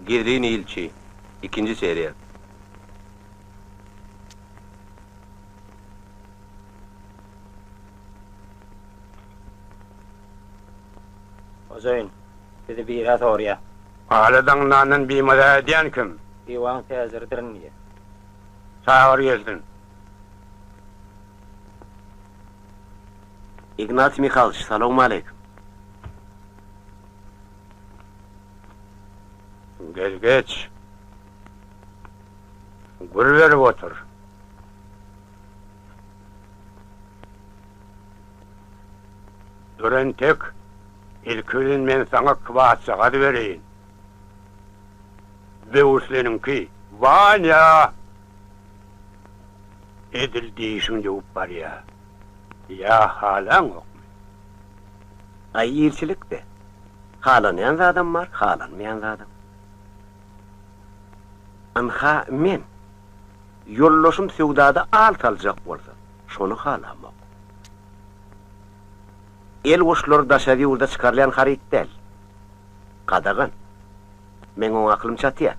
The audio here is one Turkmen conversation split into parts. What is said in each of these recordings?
Gizlin ilçi, ikinji seriýa. Hojaýyn, sizi biri-hä sorýa. Ala daňdandan bimaza edýän kim? Diwaň täjiridirin diýýä. Çagyr gelsin. Ignatiý Mihalyç, salowmaleýkim. Gel geç. Gür berip otur. Dur entek, ilki bilen men saňa kwasjagaz bereýin. Böwürsleniňki, Wanýa! Edil dişiň döwüp barýa. Ýa halaňokmy? Aý ilçilik-de. Halanýan zadam bar, halanmaýan zadam. Ynha, men. Ýoldaşym söwdada al saljak bolsa, şony halamok. El goşlary daşary ýurda çykarylýan haryt däl. Gadagan. Meň oňa akylym çatýar.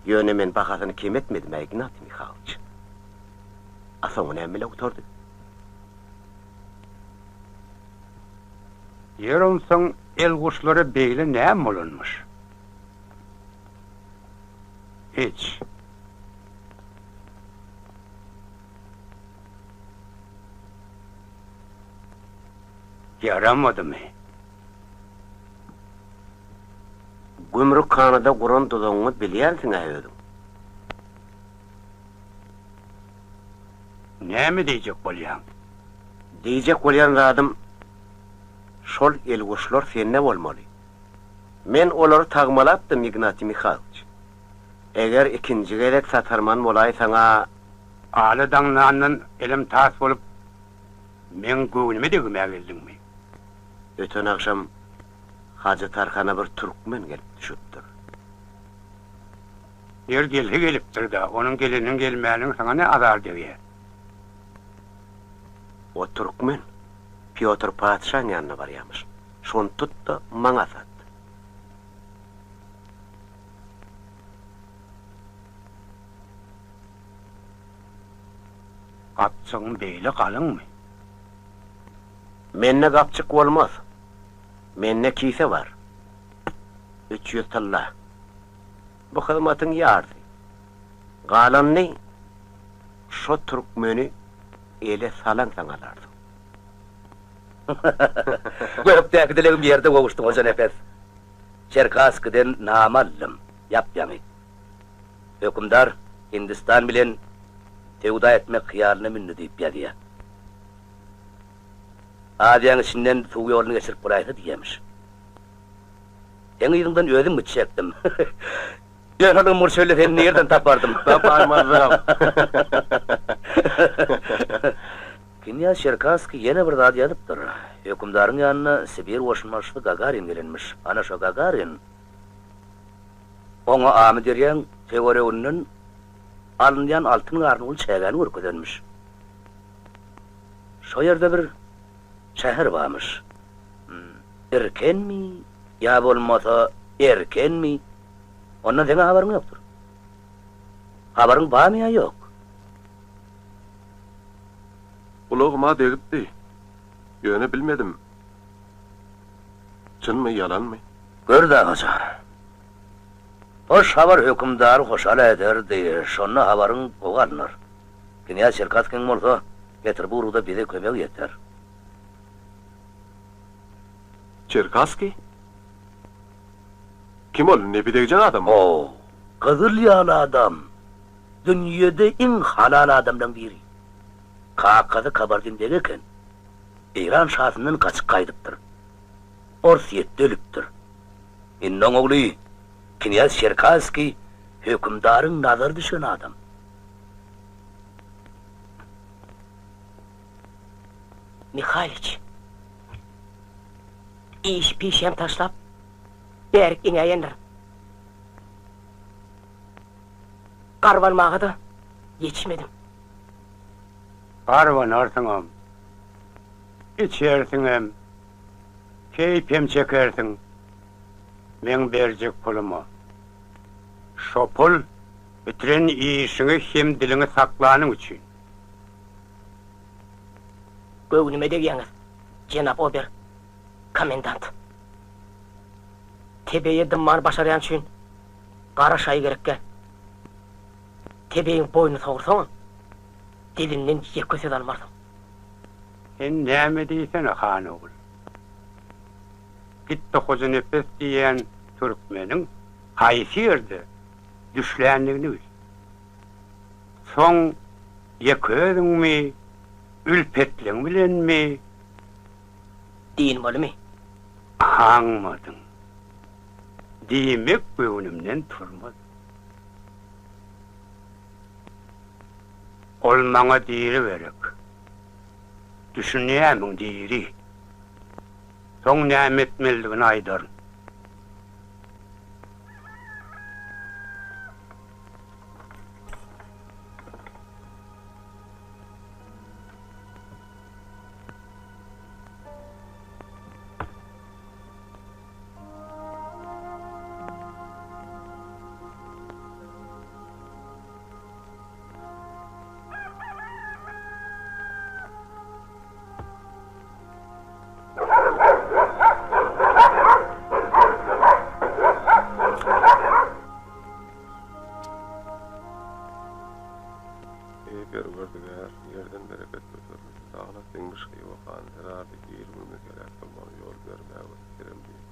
Ýöne men bahasyny kem etmedim-ä, Ignatiý Mihalyç. A soňy näme bile gutardy? Ýer onsoň elguşlara beýle näme bolanmyş? Hiç. Ýaramadymy? Gümrükhanada guran duzagyňy bilýänsiň-ä özüň. Näme diýjek bolýaň? Diýjek bolýan zadym, şol elguşlar sende bolmaly. Men olary tagmalapdym, Ignatiý Mihaýlowç. Eger ikinji gezek satarman bolaýsaň-a. Ala daňdandan elem-tas bolup, meň göwnüme degmä geldiňmi? Öten agşam Hajy Tarhana bir türkmen gelip düşüpdir. Ýer gelse gelipdir-dä, onuň geleniniň gelmäniniň saňa ne azar degýär? O türkmen Pýotr patyşaň ýanyna barýamyş. Şony tut-da, maňa sat. Gapjygyň beýle galyňmy? Mende gapjyk bolmaz. Mende kise bar. 300 tylla. Bu hyzmatyň ýarsy. Galanyny şo türkmeni ele salaňsaň alarsyň. Gökdäki dilegim ýerde gowuşdy, Hojanepes. Çerkasskiden nama aldym, ýap-ýaňy. Hökümdar Hindistan bilen söwda etmek hyýalyna mündi diýip ýazýar. Aziýaň içinden suw ýoluny geçirip bolaýsa diýýämiş. Seň yzyňdan özüm gitjekdim. Ýöne ol ymgyr çölde seni nirden tapardym? Tapaýmazdyňam. Knýaz Çerkasskiý ýene bir zat ýazypdyr. Hökümdaryň ýanyna Sibir goşunbaşysy Gagarin gelenmiş. Ana şo Gagarin oňa Amyderýaň töwereginden alynýan altyn garynguly çägäni görkezenmiş. Şo ýerde bir şäher barmyş. Irkenmi ýa bolmasa Erkenmi, ondan seň habaryň ýokdur. Habaryň barmy ýa ýok? Gulagyma degipdi, ýöne bilmedim, çynmy, ýalanmy? Gör-dä hoja. Hoş habar hökümdary hoşal ederdi, şonda habaryň gowy alnar. Knýaz Çerkasskiň bolsa Peterburgda bize kömegi ýeter. Çerkasskiý? Kim ol, nepi degjek adammy? O, gyzyl ýaly adam. Dünýede iň halal adamlaň biri. Kakasy kabardin begi eken. Eýran şasyndan gaçyp gaýdypdyr. Orsýetde ölüpdir. Indi oň ogly knýaz Çerkasskiý hökümdaryň nazary düşen adam. Mihaliç, iş-pişem taşlap, bärik eňäýendir. Garbanmaga-da ýetişmedim. Garbanarsyňam, içersiňem, keýp hem çekersiň. Meň berjek puluma. Şo pul bitiren işiňi hem diliňi saklanyň üçin. Göwnüme degýäňiz, jenap ober komendant. Tebeýe dymmany başarýan üçin gara şaýy gerekgä. Tebeýiň boýnuny sogursaňam, dilinden ýeke söz almarsyň. Sen näme diýsene, han ogul. Git-de Hojanepes diýýän türkmeniň haýsy ýerde düşländigini bil. Soň ýeke özüňmi, ülpetliň bilenmi? Dynmalymy? Aňmadyň. Diýmek göwnümden turmady. Ol maňa diri gerek. Düşünýärmiň, diri. Soň näme etmelidigini aýdaryn. Eý, Perwerdigär, ýerden bereket göterildi, daglar siňmiş Hywa hany zerarly il-günümiz heläk bolmagyna ýol bermäge kerem diýdi.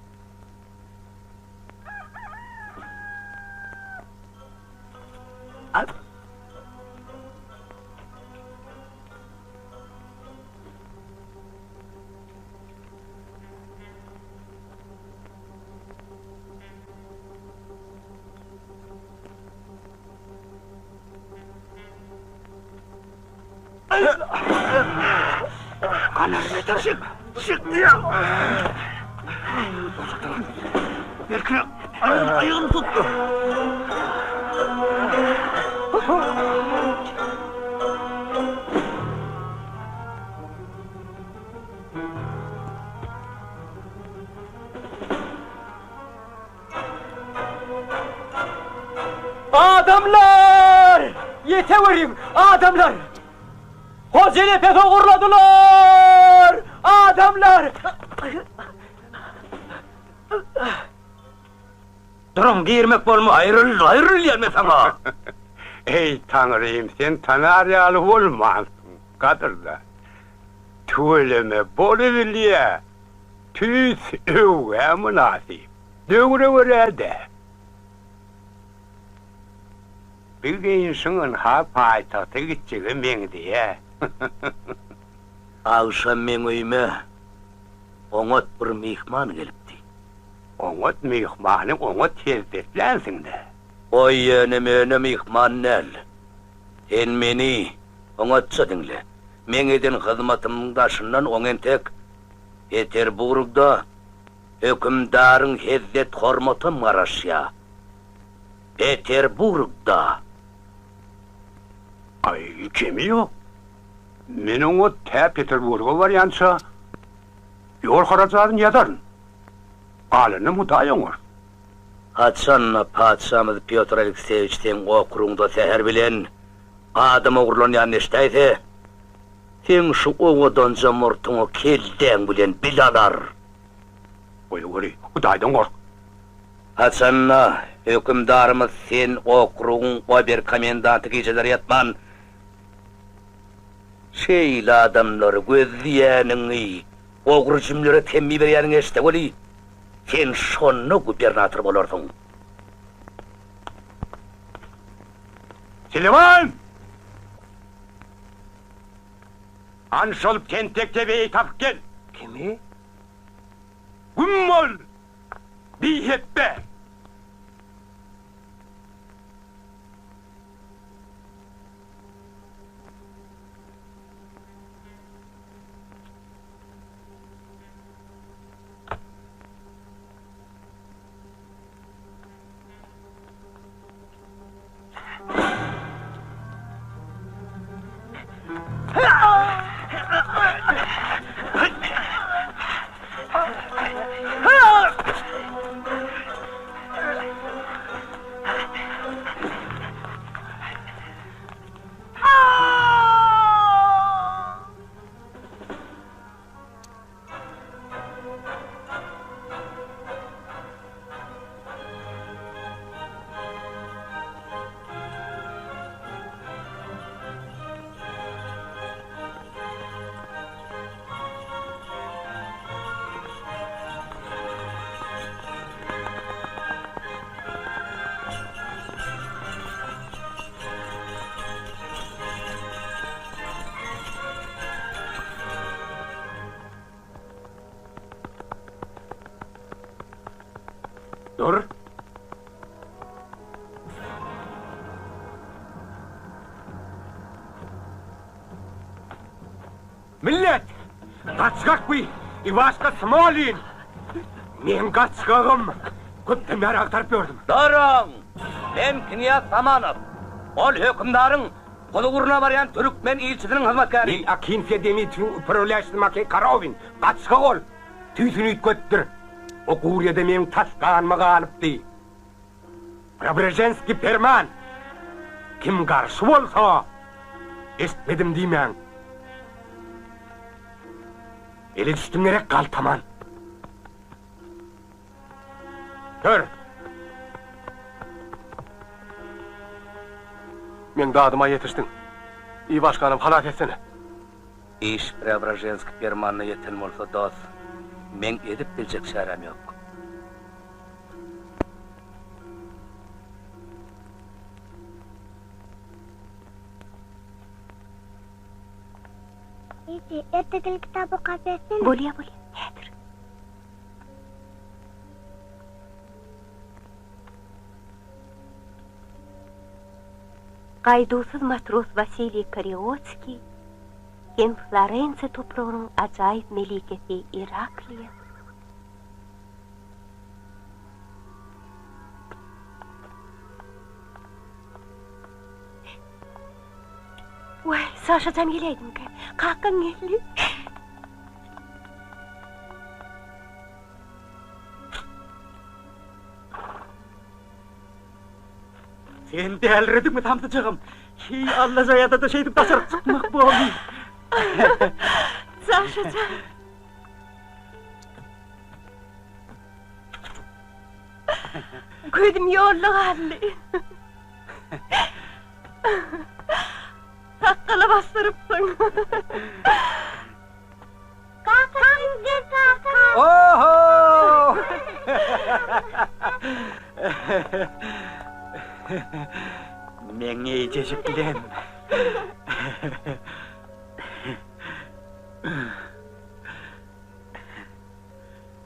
Adamlar! Ýeteweriň, adamlar! Hojanepesi ogurladylar! Adamlar! Duruň, girmek bolmaz. Aýryl, aýryl diýýän men saňa! Eý, Taňrym, sen tanar ýaly bolmansyň, gadyrdan. Tüweleme, bolubilýä. Tüýs öwgä mynasyp. Döwre görä-dä. Bir geýnişiň ynha paýtagta gitjege meňzeýä. Agşam meň öýüme oňat bir myhman gelipdi. Oňat myhmany oňat hezzetlänsiň-dä. Goý ýöne-möne myhman däl. Sen meni oňatja diňle. Meň eden hyzmatymyň daşyndan oň entek Peterburgda hökümdaryň hezzet-hormatam garaşýa. Peterburgda! Aý, kemi ýok. Men oňa tä Peterburga barýança ýol harajadyny ýazaryn. Galanyny Hudaý oňar. Haçan-da patyşamyz Pýotr Alekseýewiç seň okrugyňda säher bilen adam ogurlanýanyny eşidäýse, seň şu owadanja murtuňy kelläň bilen bil alar. Goýaweri, Hudaýdan gork. Haçan-da hökümdarymyz sen okrugyň ober-komendanty gijeler ýatman, şeýle adamlary gözleýäniňi, ogry-jümlere temmi berýäniňi eşitse weli, sen şonda gubernator bolarsyň. Siliwan! Hany şol tentek tebeýi tapyp gel! Kimi? Güm bol! Bihepbe! Dur. Millet! Gaçgak bu Iwaşka Smolin! Meň gaçgagym! Köpden bäri agtaryp ýördüm. Duruň! Men knýaz Samanow. Ol hökümdaryň huzuryna barýan türkmen ilçisiniň hyzmatkäri. Men Akinfiýa Demitrowyň uprowlýaşysy Makeý Korowin. Gaçgak ol! Tüýsüni üýtgetdir. O guryýede meň tas ganyma galypdy. Preobraženskiý perman! Kim garşy bolsa, eşitmedim diýmäň. Ele düşdüm gerek galtaman. Dur! Meň dadyma ýetişdiň. Iwaşkanam halas etsene. Iş Preobraženskiý permanyna ýeten bolsa, dos, meň edip biljek çäräm ýok. Eje, ertekili kitap okap bersene. Bolýa, bolýa, häzir. Gaýduwsyz matros Wasiliý Kariotskiý hem Florensiýa topragynyň ajaýyp melikesi Irakliýa. Waý, Saşa jan geläýdimikä? Kakaň geldi. Sen dälirediňmi samsyjagym? Hiý, Alla jaýada-da şeýdip daşaryk çykmak bormy? Saşa jan. Gözüm ýolda galdy. Sakgala basdyrypsyň. Kaka, gel kaka. Oho! Meň eýjejiklem.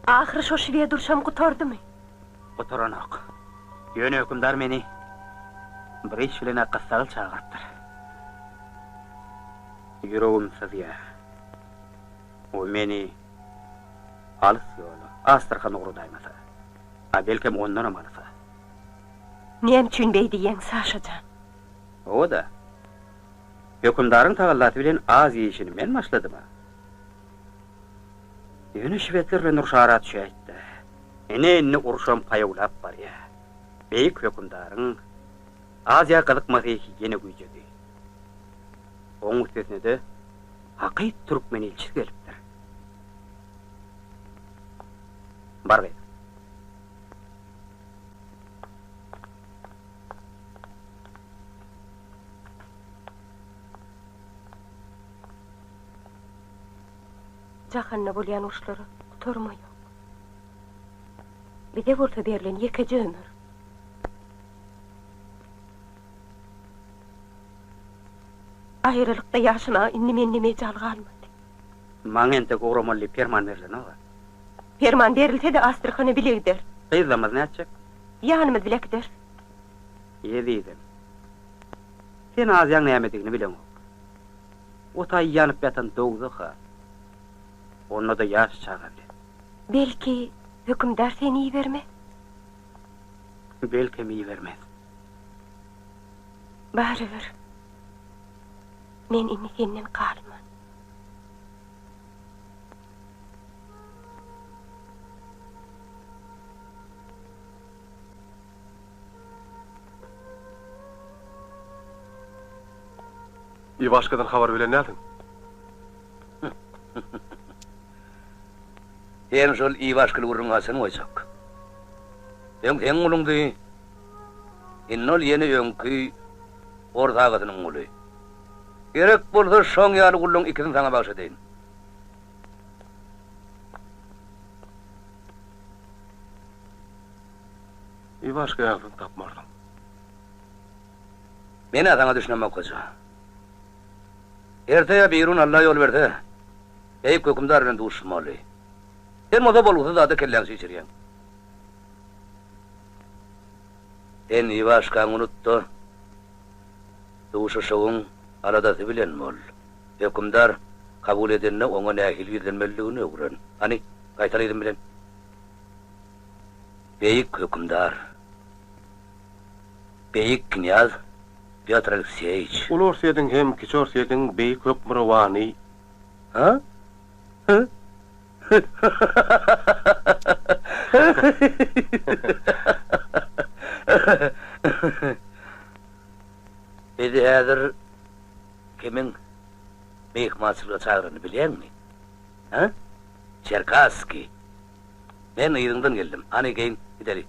Ahyry şo şwed urşam gutardymy? Gutaranok. Ýöne hökümdar meni bir iş bilen-ä gyssagyl çagyrypdyr. Ýüregim syzýar. O meni alys ýola, Astrahan ugradaýmasa. A belkem ondanam alysa. Näme üçin beý diýýäň, Saşa jan? Hawa-da. Hökümdaryň tagallasy bilen Aziýa işini men başladym-a. Ýöne şwedler bilen uruş ara düşäýtdi. Ine indi uruşam paýawlap barýa. Beýik hökümdaryň Aziýa gyzykmasy ýene güýjedi. Oň üstesine-de hakyt türkmen ilçisi gelipdir. Bar gyz. Jahanda bolýan uruşlara gutarma ýok. Bize bolsa berlen ýekeje ömür. Aýralykda ýaşamaga indi mende mejal galmady. Maňa entek ugramaly diýip perman berlenok-a. Perman berilse-de Astrahana bile gideris. Gyzlamyz nätjek? Ýanymyz bile äkideris. Ezizim. Sen Aziýaň nämedigini bileňok. O taý ýanyp ýatan dowzah-a. Onda-da ýaş çaga bilen. Belki, hökümdar seni ibermez? Belkem ibermez. Barybir, men indi senden galman. Iwaşkadan habar bilen nädiň? Sen şol Iwaşkaly gürrüňi haçan goýjak? Öň seň guluňdy, indi ol ýene öňki ors agasynyň guly. Gerek bolsa şoň ýaly gulluň ikisini saňa bagyş edeýin. Iwaşka ýalysyny tapmarsyň. Men-ä saňa düşünemok goja. Erte ýa birigün Alla ýol berse, beýik hökümdar bilen duşuşmaly. Sen bolsa bolgusyz zada kelläňi çişirýäň. Sen Iwaşkaňy unut-da, duşuşygyň aladasy bilen bol. Hökümdar kabul edende oňa nähili ýüzlenmelidigini öwren. Hany, gaýtala yzym bilen. Beýik hökümdar! Beýik knýaz Pýotr Alekseýiç! Uly Orsýetiň hem Kiçi Orsýetiň beýik hökmürowany. Ha? Bizi häzir kimiň myhmançylyga çagyranyny bilýäňmi? Hä? Çerkasskiý. Men yzyňdan geldim. Hany, geýin, gideli.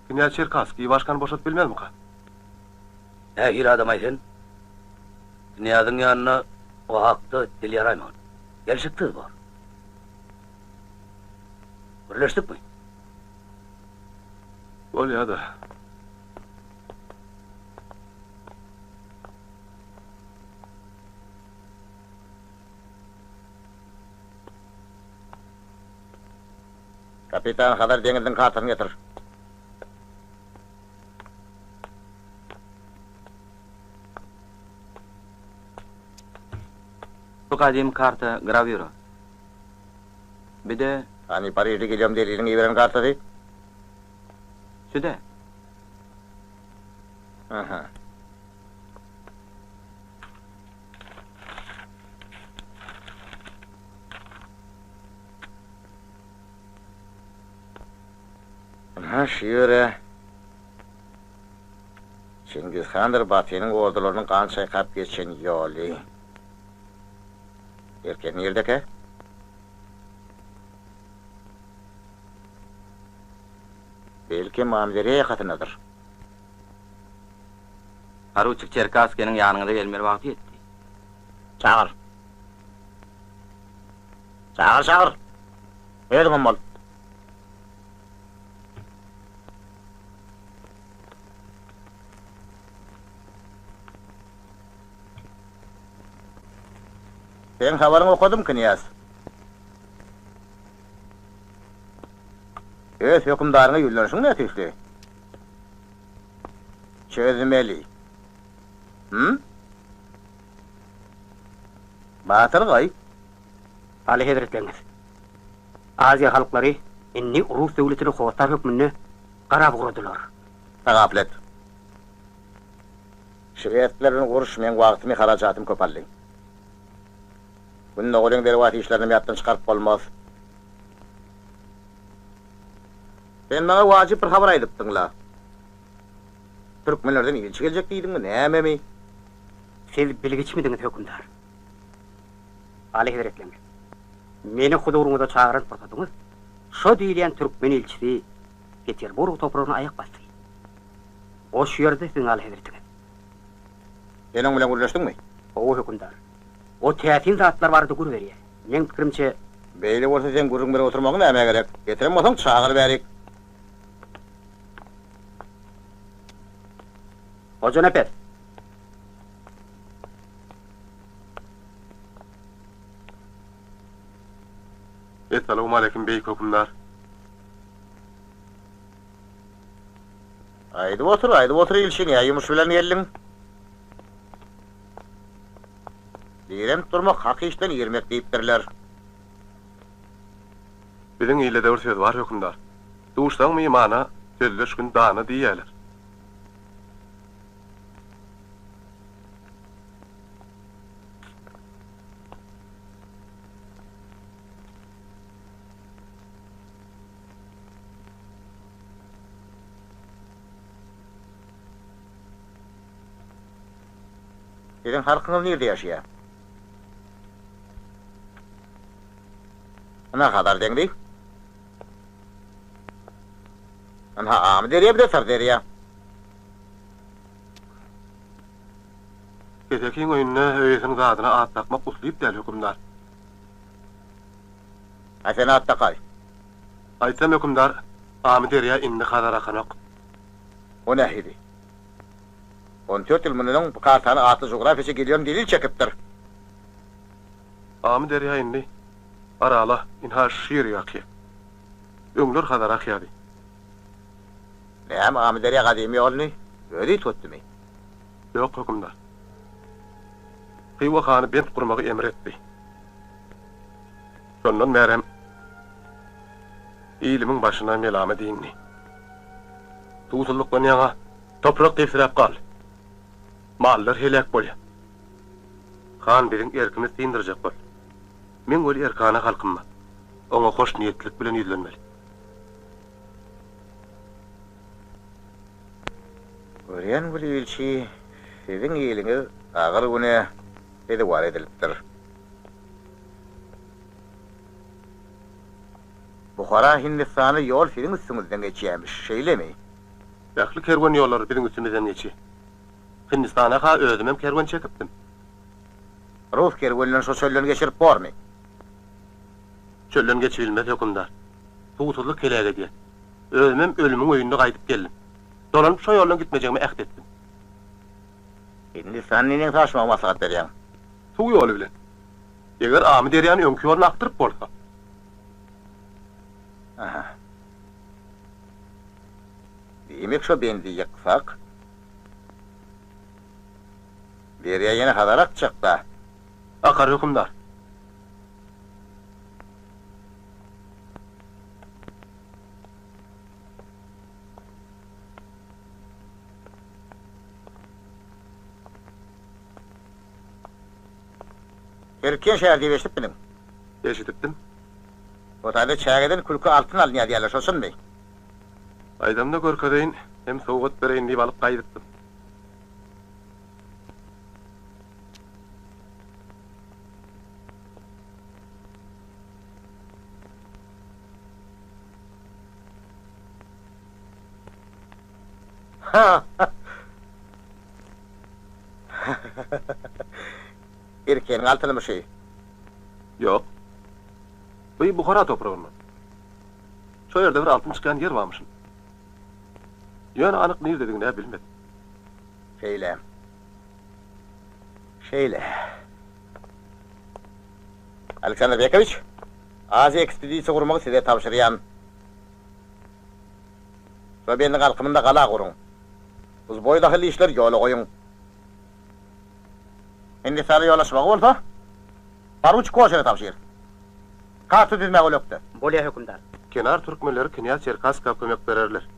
Knýaz Çerkasskiý Iwaşkany boşadyp bilmezmika? Nähili adam-aý sen? Knýazyň ýanynda o hakda dil ýaraýmagyn. Gelşiksiz bor. Gürleşdikmi? Bolýa-da. Kapitan, Hazar deňiziniň kartasyny getir. Bu gadymy karta grawýura. Bir-de. Hany Parižde Gilýom Deliliň iberen kartasy? Şu-da. Aha. Ynha, şu ýere Çingiz handyr Batynyň ordularynyň gan çaýkap geçen ýoly. Erkek nirdekä? Belkem, Amyderýa ýakasyndadyr. Poruçik Çerkasskiniň ýanyňyza gelmeli wagty ýetdi. Çagyr. Çagyr, çagyr! Özüňem bol. Seň habaryňy okadym, knýaz. Öz hökümdaryňa ýüzlenişiň nätüýsli? Çözmeli. Hüm? Batyrgaý. Aly hezretleriňiz, Aziýa halklary indi rus döwletine hossar hökmünde garap ugradylar. Tagapyl et. Şwedler bilen uruş meň wagtymy, harajatymy köp aldy. Gündogaryň derwat işlerinem ýatdan çykaryp bolmaz. Sen maňa wajyp bir habar aýdypdyň-la. Türkmenlerden ilçi geljek diýdiňmi, nämemi? Siz bilgiçmidiňiz, hökümdar? Aly hezretleňiz, meni huzuryňyza çagyran pursatyňyz şo diýilýän türkmen ilçisi Peterburg topragyna aýak basdy. O şu ýerde siziň aly hezretiňiz. Sen oň bilen gürleşdiňmi? Hawa, hökümdar. O täsin zatlar barada gür berýär. Meň pikirimçe. Beýle bolsa seň gürrüň berip oturmagyň nämä gerek? Getiren bolsaň çagyr bärik. Hojanepes! Essalawmaleýkim, beýik hökümdar. Aýdyp otur, aýdyp otur ilçi, nä ýumuş bilen geldiň? Direnip durmak hak işden irmek diýipdirler. Biziň ilde-de bir söz bar, hökümdar. Duşsaň mymana, sözleşgin dana diýýärler. Siziň halkyňyz nirde ýaşaýar? Ynha Hazar deňzi. Ynha Amyderýa bir-de Syrderýa. Kesekiň öýünde öýesiniň zadyna at dakmak uslyp däl, hökümdar. A sen at dakaý. Aýtsam, hökümdar, Amyderýa indi Hazar akanok. O nähili? On dört ýyl mundan öň bu kartany atly jugrafiýaçy Gilýom Delil çekipdir. Amyderýa indi Arala, ynha şu ýerik akýa. Öňler Hazara akýady. Näme, Amyderýa gadymy ýoluny özi üýtgetdimi? Ýok, hökümdar. Hywa hany bent gurmagy emr etdi. Şondan bärem ilimiň başyna melama dindi. Suwsuzlykdan ýaňa toprak debsiräp galdy. Mallar heläk bolýar. Han biziň erkimizi syndyrjak boldy. Meň weli erkana halkym bar. Oňa hoşniýetlilik bilen ýüzlenmeli. Görýän weli ilçi, siziň iliňiz agyr güne sezewar edilipdir. Buhara Hindistana ýol siziň üstüňizden geçýämiş, şeýlemi? Ähli kerwen ýollary biziň üstümizden geçýär. Hindistana-ha özümem kerwen çekipdim. Rus kerwenlerini şo çölden geçirip bormy? Çölden geçibilmez, hökümdar. Suwsuzlyk heläk edýär. Özümem ölümiň öýünde gaýdyp geldim. Dolanyp şo ýoldan gitmejegime äht etdim. Hindistana neneň taşmagy maslahat berýäň? Suw ýoly bilen. Eger Amyderýany öňki ýoluna akdyryp bolsa. Aha. Diýmek şo bendi ýyksak, derýa ýene Hazara akjak-da. Akar, hökümdar. Erken şäher diýip eşidipmidiň? Eşidipdim. O taýda çägeden külke altyn alynýar diýýärler, şo çynmy? Gaýdamda görkezeýin, hem sowgat bereýin diýip alyp gaýdypdym. Irkeniň altynymy şy? Ýok. Bu Buhara topragyndan. Şo ýerde bir altyn çykýan ýer barmyşyn. Ýöne anyk nirdedigini-ä bilmedim. Şeýle. Şeýle. Aleksandr Bekowiç, Aziýa ekspedisiýa gurmagy size tabşyrýan. Şo bendiň alkymynda gala guruň. Uzboý dahylly işleri ýola goýuň. Hindistana ýol açmagy bolsa, poruçik Koşere tabşyr. Karta düzmäge ol ökde. Bolýa, hökümdar. Kenar türkmenleri knýaz Çerkasska kömek bererler.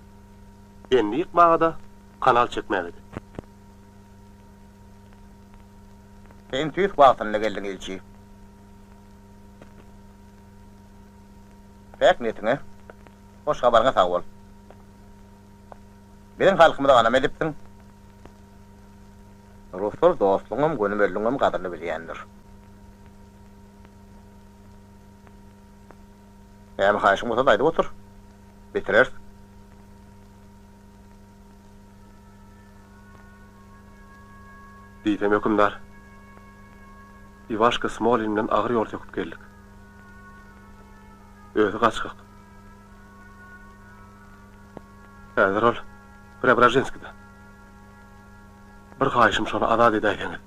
Bendi ýykmaga-da, kanal çekmäge-de. Sen tüýs wagtynda geldiň, ilçi. Päk niýetiňe, hoş habaryňa sag bol. Biziň halkymyza ganam edipsiň. Ruslar dostlugyňam, gönümelligiňem gadyryny bilýändir. Näme haýyşyň bolsa-da aýdyp otur. Bitireris. Diýsem, hökümdar, Iwaşka Smolin bilen agyr ýol söküp geldik. Özi gaçgak. Häzir ol Preobraženskide. Bir haýyşym şony azat edäýseňiz.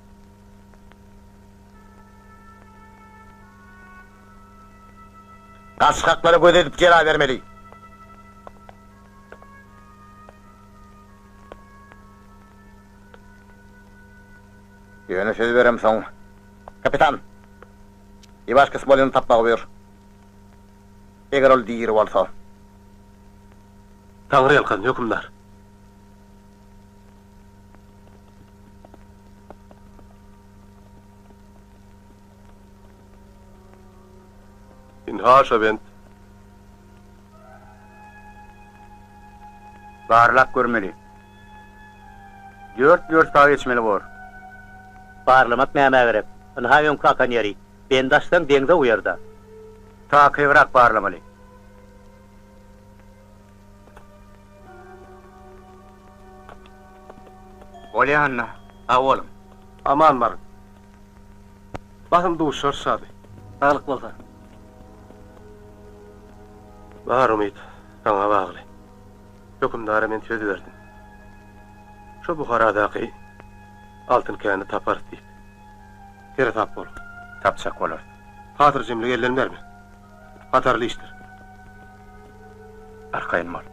Gaçgaklara göz edip jeza bermeli. Ýöne söz beremsoň. Kapitan! Iwaşka Smolini tapmagy buýur. Eger ol diri bolsa. Taňry ýalkasyn, hökümdar. Ynha şo bent. Barlap görmeli. Dört wýorsta geçmeli bor. Barlamak nämä gerek? Ynha öňki akan ýeri. Bendi açsaň deňze guýar-da. Takygrak barlamaly. Bolýa Anna, sag boluň. Aman baryň. Basym duşarys Şady. Saglyk bolsa. Bar umyt saňa bagly. Hökümdara men söz berdim. Şo Buharadaky altyn käni taparys diýip. Seresap boluň. Tapjak bolarys. Hatyrjemlik elden berme. Hatarly işdir. Arkaýyn bol.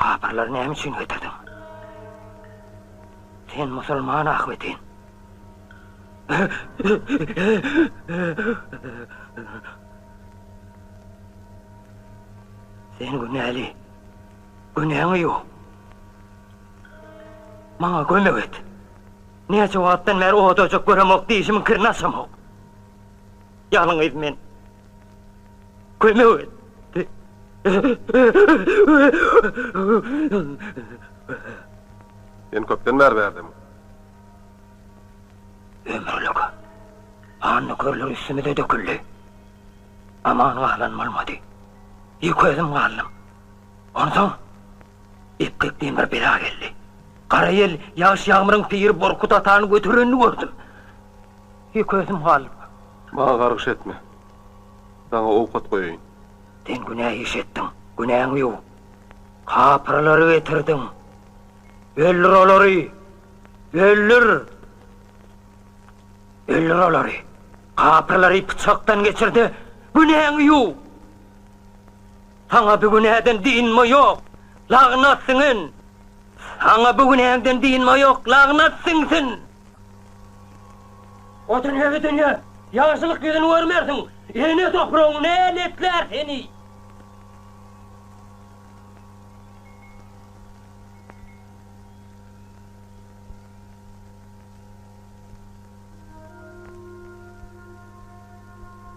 Kapyrlary näme üçin getirdiň? Sen musulman ahbetin. Sen günäli. Günäňi ýuw. Maňa kömek et. Näçe wagtdan bäri odajyk göremok, dişimiň kirini açamok. Ýalňyz men. Kömek et. Sen köpden bäri bärdemi? Ömürlik. Annakörler üstümize döküldi. Aman galan bolmady. Ýeke özüm galdym. Onsoň epgek diýen bir bela geldi. Gara ýel, ýagyş-ýagmyryň piri Borkut atany göterenini gördüm. Ýeke özüm galdym. Maňa gargyş etme. Saňa owkat goýaýyn. Sen günä iş etdiň, günäňi ýuw. Kapyrlary getirdiň. Öldür olary! Öldür! Öldür olary! Kapyrlary pyçakdan geçir-de, günäňi ýuw! Saňa bu günäden dynma ýok, lagnat siňen! Saňa bu günäňden dynma ýok, lagnat siňsin! O dünýe bu dünýe, ýagşylyk ýüzüni görmersiň, ene topragyň näletlär seni!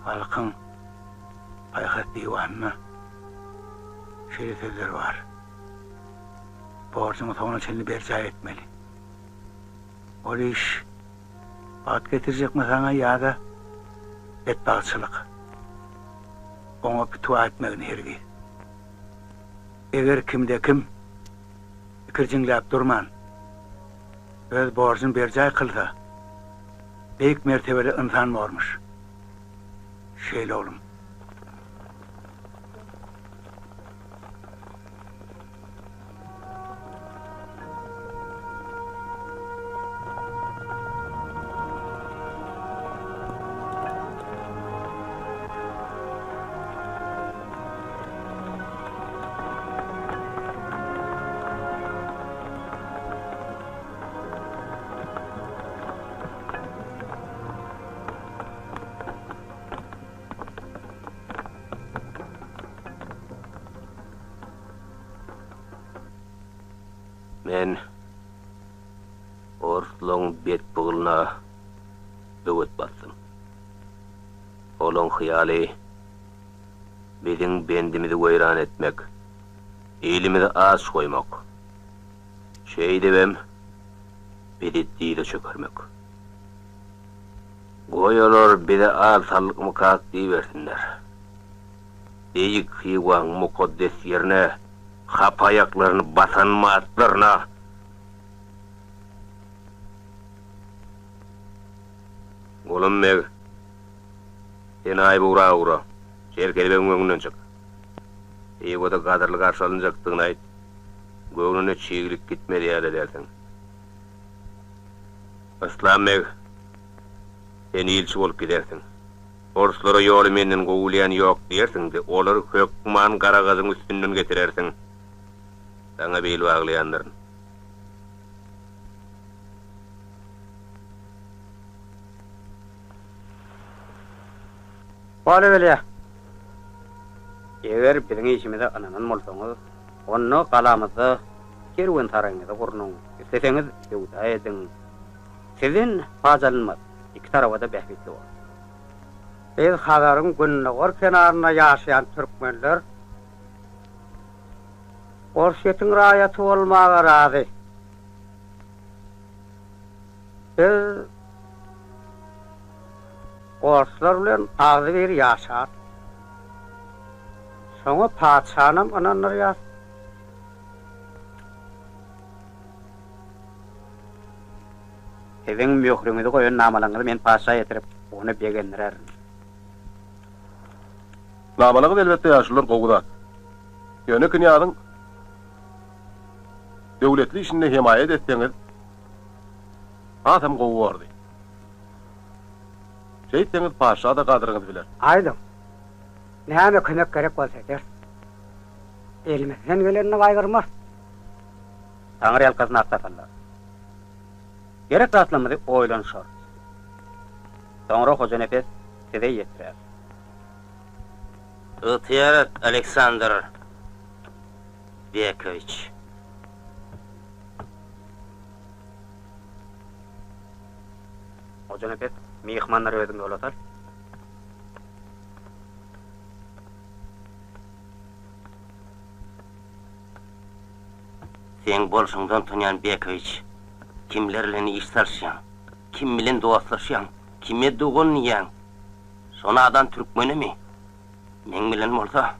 Halkyň paýhas diwanynda şeýle sözler bar, Borjuňy soňuna çenli berjaý etmeli. Ol iş bagt getirjekmi saňa ýa-da betbagtçylyk? Oňa pitiwa etmegin hergiz. Eger kimde-kim ikirjiňläp durman, öz borjuny berjaý kylsa, beýik mertebeli ynsan bormuş. Şeýle oglum. Men orslaň bet pygylyna böwet basdym. Olaň hyýaly biziň bendimizi weýran etmek, ilimizi aç goýmak, şeýdibem bizi dyza çökermek. Goý olar bize al sallykmykak diýibersinler. Beýik Hywaň mukaddes ýerine hapa aýaklaryny basan matlaryna Gulam beg, sen aýyp ugra ugra, Çerkez begiň öňünden çyk. Hywada gadyrly garşy alynjakdygyny aýt. Göwnüne çiglik gitmez ýaly edersiň. Yslam beg, sen ilçi bolup gidersiň. Orslara ýoly menden gowy bilýän ýok diýersiň-de, olary hökman Garagajyň üstünden getirersiň. Saňa bil baglaýandyryn. Bolubelýä. Eger biziň işimize ynanan bolsaňyz, onda galamyzda kerwensaraýyňyzy gurnuň, isleseňiz söwda ediň. Sizden paç alynmaz, iki taraba-da bähbitli bolar. Biz Hazaryň gündogar kenarynda ýaşaýan türkmenler Orsýetiň raýaty bolmaga razy. Biz orslar bilen agzybir ýaşarys. Şoňa patyşanam ynandyrýas. Siziň möhrüňizi goýan namalaryňyzy men patyşa ýetirip, ony begendirerin. Namalaňyz elbetde ýaşulular gowy zat. Ýöne knýazyň döwletli işinde hemaýat etseňiz hasam gowy bordy. Şeýtseňiz patyşa-da gadryňyzy biler. Aýdyň, näme kömek gerek bolsa ederis. Elimizden gelenini gaýgyrmarys. Taňry ýalkasyn aksakallar. Gerek zatlarymyzy oýlanyşarys. Soňra Hojanepes size ýetirer. Ygtyýar et, Aleksandr Bekowiç. Hojanepes, myhmanlary özüň ýola sal. Seň bolşuňdan utanýan Bekowiç. Kimler bilen iş salyşýaň? Kim bilen dostlaşýaň? Kime dogan diýýäň? Şo nadan türkmenemi? Meň bilen bolsa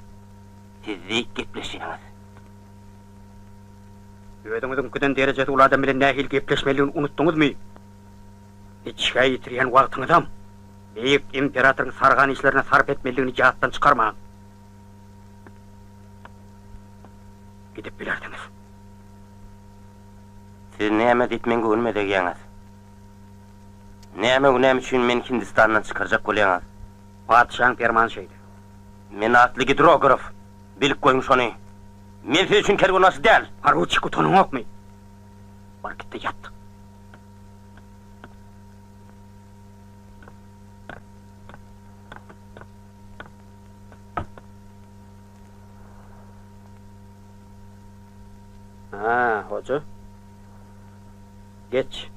siz beýik gepleşýäňiz. Özüňiziňkiden derejesi uly adam bilen nähili gepleşmelidigini unutdyňyzmy? Içgä ýitirýän wagtyňyzam beýik imperatoryň sargan işlerine sarp etmelidigini ýatdan çykarmaň. Gidip bilersiňiz. Siz näme diýip meň göwnüme degýäňiz? Näme günäm üçin meni Hindistandan çykarjak bolýaňyz? Patyşaň permany şeýle. Men atly gidrograf, bilip goýuň şony. Men siz üçin kerwenbaşy däl! Poruçik utanyňokmy? Bar git-de ýat. Ha, hoja. Geç.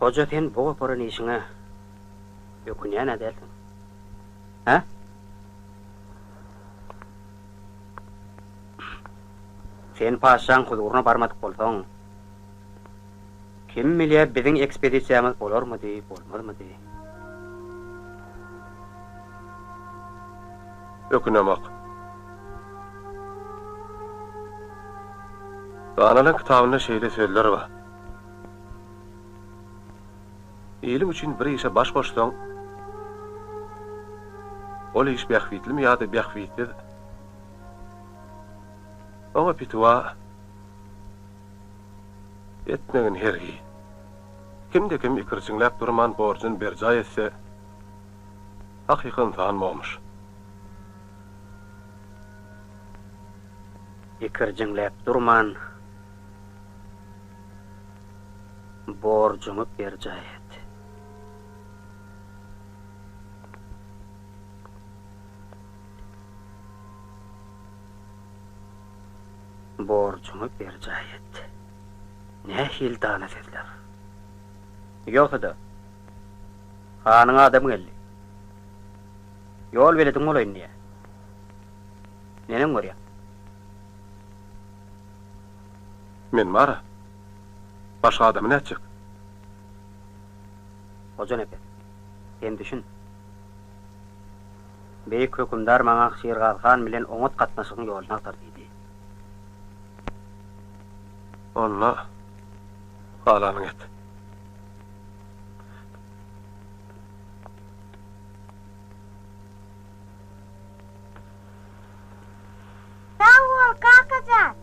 Hoja sen bu goparan işiňe ökünýän-ä dälsiň. Hä? Sen patyşaň huzuryna barmadyk bolsaň, kim bilýär biziň ekspedisiýamyz bolarmydy, bolmazmydy? Ökünemok. Danalar kitabynda şeýle sözler bar. Iliň üçin bir işe baş goşsaň, ol iş bähbitlimi ýa-da bähbitsiz, oňa pitiwa etmegin hergiz. Kimde-kim ikirjiňläp durman borjuny berjaý etse, hakyky ynsan bormuş. Ikirjiňläp durman Borjuňy berjaý et. Borjuňy berjaý et. Nähili dana sözler. Ýogsa-da, hanyň adamy geldi. Ýol belediň bolaýyn diýýär. Neneň görýäň? Men bar-a. Başga adamy nätjek? Hojanepes, sen düşün. Beýik hökümdar maňa Şirgazy han bilen oňat gatnaşygyň ýoluny agtar diýdi. Onda galanyňy et. Sag bol, kakajan!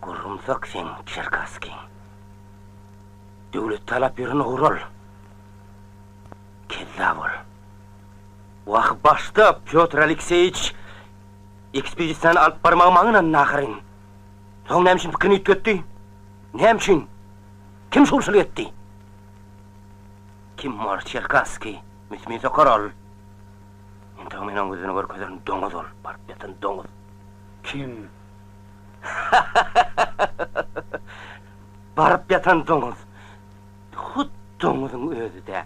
Gurrumsak sen, Çerkasskiň. Döwlet talap ýören ogry ol. Kezzap ol. Wah, başda Pýotr Alekseýiç ekspedisiýany alyp barmagy maňa ynandy ahyryn. Soň näme üçin pikirini üýtgetdi? Näme üçin? Kim şugulçylyk etdi? Kim ol, Çerkasskiý? Müsmin sokar ol. Entek men oň ýüzüni görkezerin, doňuz ol, baryp ýatan doňuz. Kim? Baryp ýatan doňuz. Hut doňuzyň özi-dä.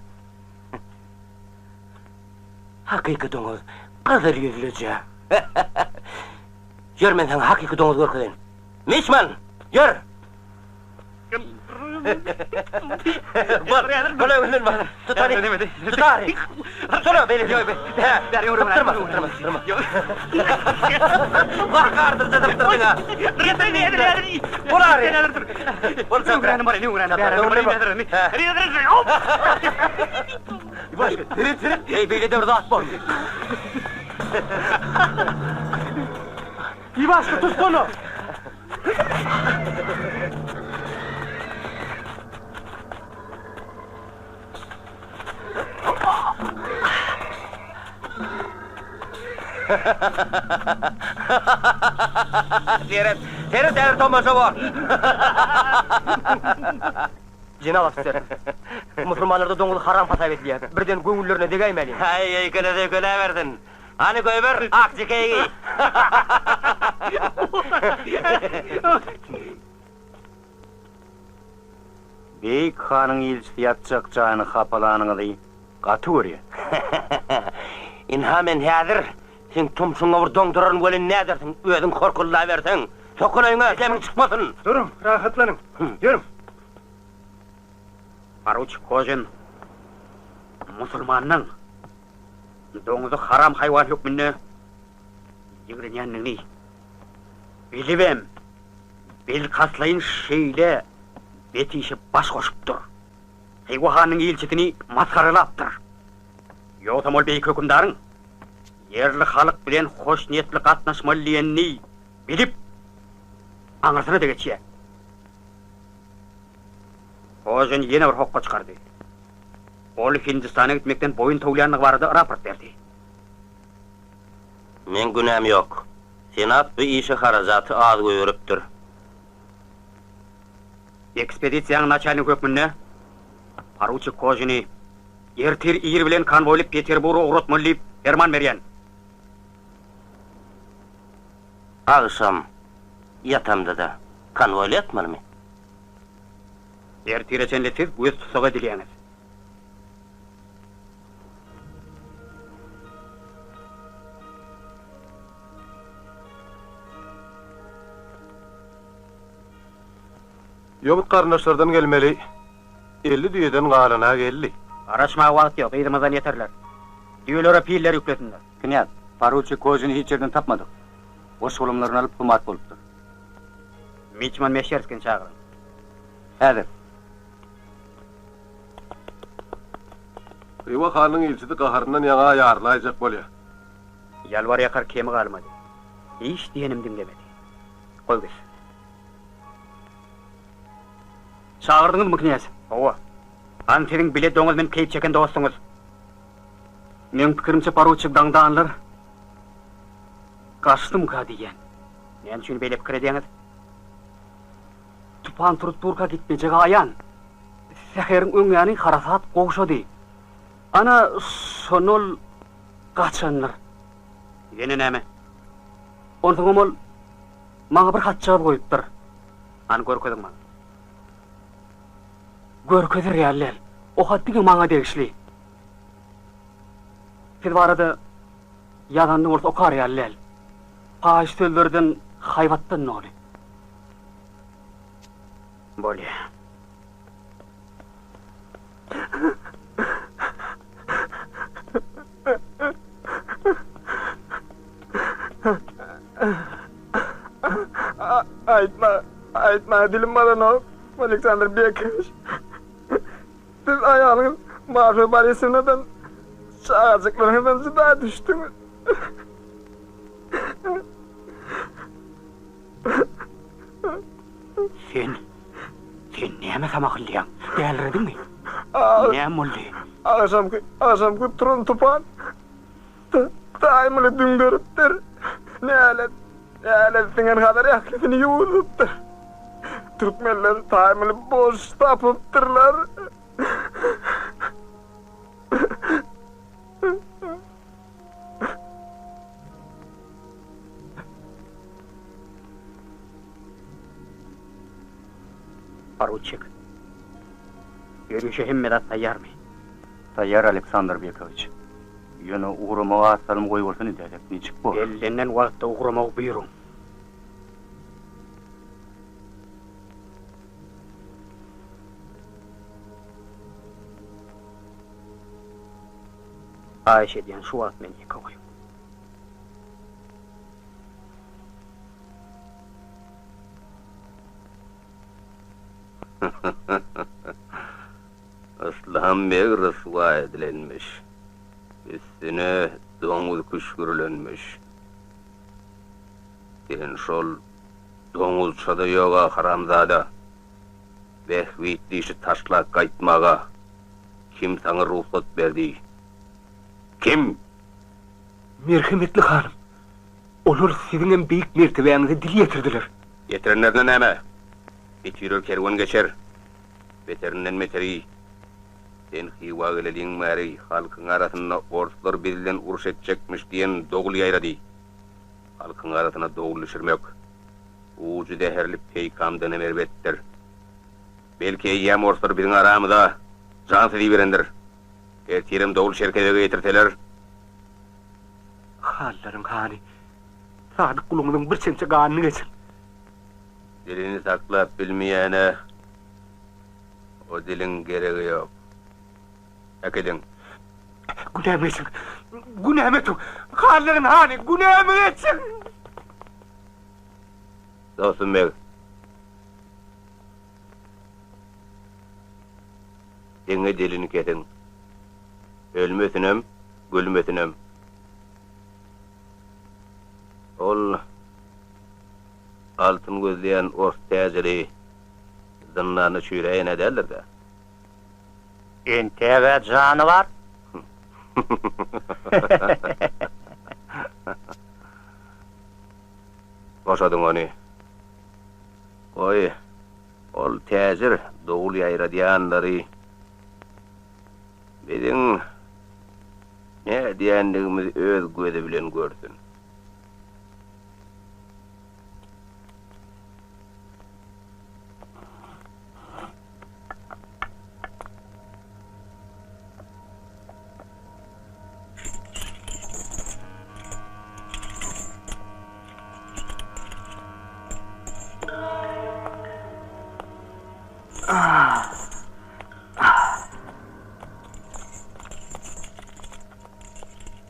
Hakyky doňuz, gyzyl ýüzlüje. Ýör, men saňa hakyky doňuz görkezeýin. Miçman, ýör! Bol, bol öňünden bol. Tut hany. Tut hany. Tutsana beýle. Sypdyrma, sypdyrma, sypdyrma. Wah, gardyrja sypdyrdyň-a. Getir diýdim. Bol ary. Bol çapra. Eý, beýle-de bir zat bormy? Iwaşka, tutsana! Seret, seret häzir tomaşa bor. Jenap ofiser, musulmanlarda doňuz haram hasap edilýär. Birden göwünlerine degäýmäliň. Häý, öýkelese öýkeläbersin. Hany goýber, akja keýigi. Beýik hanyň ilçisi ýatjak jaýyny hapalanyňyzy gaty görýän. Ynha men häzir seň tumşugyňa bir doňduraryn welin nädersiň, özüň horkullaberseň. Sokul öýüňe, demiň çykmasyn. Duruň, rahatlanyň. Ýörüň. Poruçik Kožin musulmanlaň doňuzy haram haýwan hökmünde ýigrenýändigini bilibem, bilkastlaýyn şeýle bet işe baş goşupdyr. Hywa hanynyň ilçisini masgaralapdyr. Ýogsam ol beýik hökümdaryň ýerli halk bilen hoşniýetli gatnaşmaly diýenini bilip, aňyrsyna-da geçýär. Hojan ýene bir hokga çykardy. Ol Hindistana gitmekden boýun towlaýandygy barada raport berdi. Meň günäm ýok. Senat bu işe harajaty az goýberipdir. Ekspedisiýanyň naçalnigi hökmünde poruçik Kožini ertir ir bilen konwoýly Peterburga ugratmaly diýip perman berýän. Agşam ýatamda-da konwoýly ýatmalymy? Ertire çenli siz göz tussag edilýäňiz. Ýomut garyndaşlardan gelmeli 50 düýeden galana geldi. Garaşmaga wagt ýok, yzymyzdan ýeterler. Düýelere piller ýüklesinler. Knýaz, poruçik Kozini hiç ýerden tapmadyk. Goş-golamlaryny alyp humat bolupdyr. Miçman Meşerskini çagyryň. Häzir. Hywa hanynyň ilçisi gaharyndan ýaňa ýarylaýjak bolýar. Ýalbar-ýakar kemi galmady. Hiç diýenim diňlemedi. Goý gitsin. Çagyrdyňyzmy, knýaz? Hawa. Han siziň bile doňuz münüp keýp çeken dostuňyz. Meň pikirimçe poruçik daňdanlar gaçdymyka diýýän. Näme üçin beýle pikir edýäňiz? Tupan turup durka gitmejegi aýan. Säheriň öň ýany harasat gowşady. Ana, şonda ol gaçandyr. Ýene näme? Onsoňam ol maňa bir hatjagaz goýupdyr. Hany görkeziň maňa. Görkezer ýaly däl. O hat diňe maňa degişli. Siz barada ýazanyny bolsa okar ýaly däl. Paýyş sözlerden, haýbatdan doly. Bolýa. Aýtma, aýtmaga dilim baranok, Aleksandr Bekowiç. Siz aýalyňyz Marfa Borisownadan, çagajyklaryňyzdan jyda düşdüňiz. Sen. Sen näme samahyllaýaň? Dälirediňmi? Näme boldy? Agşamky, agşamky turan tupan Taýmyly düňderipdir. Nälet, nälet siňen Hazar ählisini ýuwudypdyr. Türkmenler Taýmyly boş tapypdyrlar. Poruçik, ýörişe hemme zat taýýarmy? Taýýar, Aleksandr Bekowiç. Ýöne ugramagy az salym goýbolsun edäýsek niçik bor? Bellenen wagtda ugramagy buýruň. Haýyş edýän, şu wagt meni ýeke goýuň. Yslam beg ryswa edilenmiş. Üstüne doňuz küşgürilenmiş. Sen şol doňuzça-da ýog-a, haramzada! Bähbitli işi taşlap gaýtmaga kim saňa rugsat berdi? Kim? Merhemetli hanym, olar siziňem beýik mertebäňize dil ýetirdiler. Ýetirenlerine näme? It ýürer kerwen geçer. Beterinden beteri, sen Hywa geleliň bäri halkyň arasynda orslar biz bilen uruş etjekmiş diýen dowul ýaýrady. Halkyň arasyna dowul düşürmek, ujy zäherli peýkamdanam erbetdir. Belki eýýäm orslar biziň aramyza jansyz iberendir. Ertirem dowul Çerkezege ýetirseler. Hanlaryň hany, sadyk guluňyzyň bir çemçe ganyny geçiň. Dilini saklap bilmeýäne o diliň geregi ýok. Äkidiň. Günämi geçiň! Günämi ötüň! Hanlaryň hany, günämi geçiň! Dostum beg. Diňe dilini kesiň. Ölmesinem, gülmesinem. Ol altyn gözleýän ors täjiri zyndanda çüýräýen-ä däldir-dä? Entäg-ä jany bar. Boşadyň ony. Goý, ol täjir dowul ýaýradýanlary biziň nädýändigimizi öz gözi bilen görsün.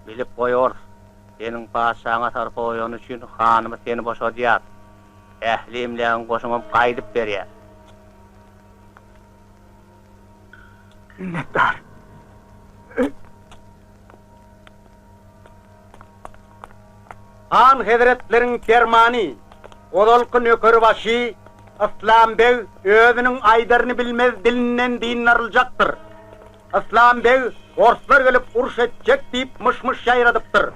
Bilip goý ors, seniň patyşaňa sarpa goýany üçin hanymyz seni boşadýar. Ähli emlägiň goşuňam gaýdyp berýär. Minnetdar. Han hezretleriň permany, ozalky nökerbaşy Yslam beg özüniň aýdaryny bilmez dilinden dyndaryljakdyr. Yslam beg orslar gelip uruş etjek diýip myş-myş ýaýradypdyr.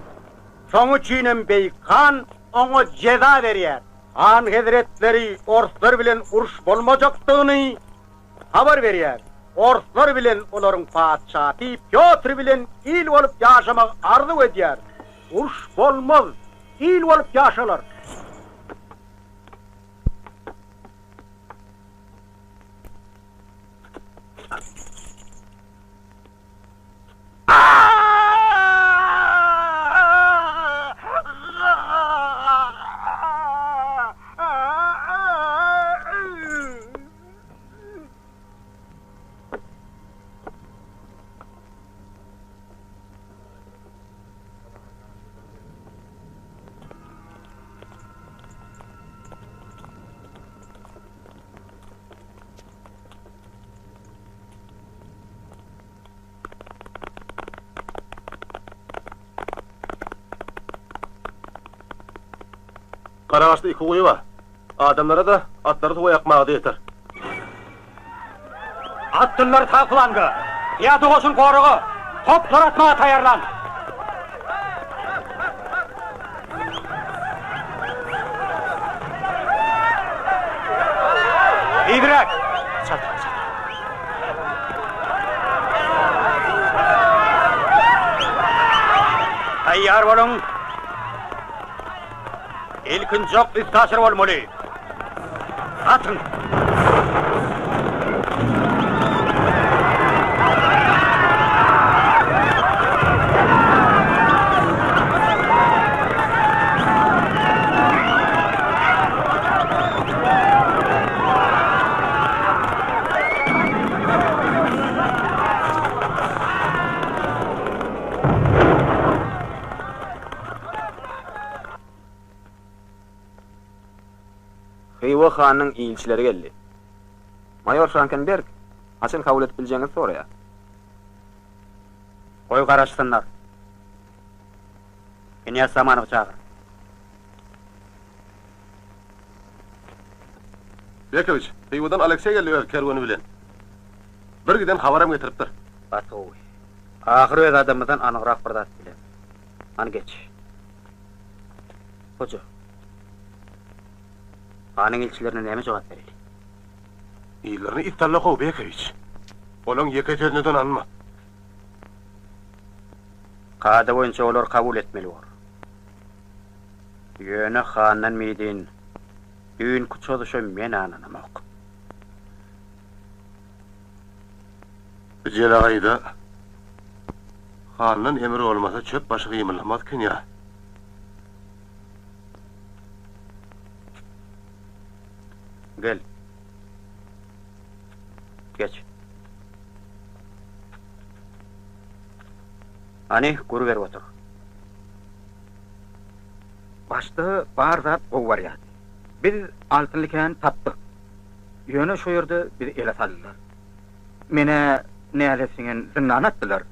Şoň üçinem beýik han oňa jeza berýär. Han hezretleri orslar bilen uruş bolmajakdygyny habar berýär. Orslar bilen olaryň patyşasy Pýotr bilen il bolup ýaşamagy arzuw edýär. Uruş bolmaz, il bolup ýaşalar. Garagaçda iki guýy bar. Adamlara-da, atlara suwa ýakmaga-da ýeter. Atlylar sag flanga, pyýada goşun goraga, toplar atmaga taýýarlan! Tizräk! Çaltrak, çaltrak! Taýýar boluň! Ilkinji ok üstaşyr bolmaly. Atyň! Hywa hanynyň ilçileri geldi. Maýor Şrankenberg haçan kabul edip biljegiňizi soraýar. Goý garaşsynlar. Knýaz Samanowy çagyr. Bekowiç, Hywadan Alekseý geldi öz kerweni bilen. Bir giden habaram getiripdir. Gaty gowy. Ahyr öz adamymyzdan anygrak bir zat bileris. Hany geç. Hoja. Hanyň ilçilerine näme jogap bereli? Yzlaryny it salla how, Bekowiç. Olaň ýeke sözüne-de ynanma. Kada boýunça olary kabul etmeli bor. Ýöne handan midin düýnki çozuşa men ynanamok. Bu jelagaýda handan emir bolmasa çöp başy gymyldamaz knýaz. Gel. Geç. Hany, gür berip otur. Başda bar zat gowy barýardy. Biz altynly käni tapdyk. Ýöne şo ýerde bizi ele saldylar. Men-ä nälet siňen zyndana atdylar.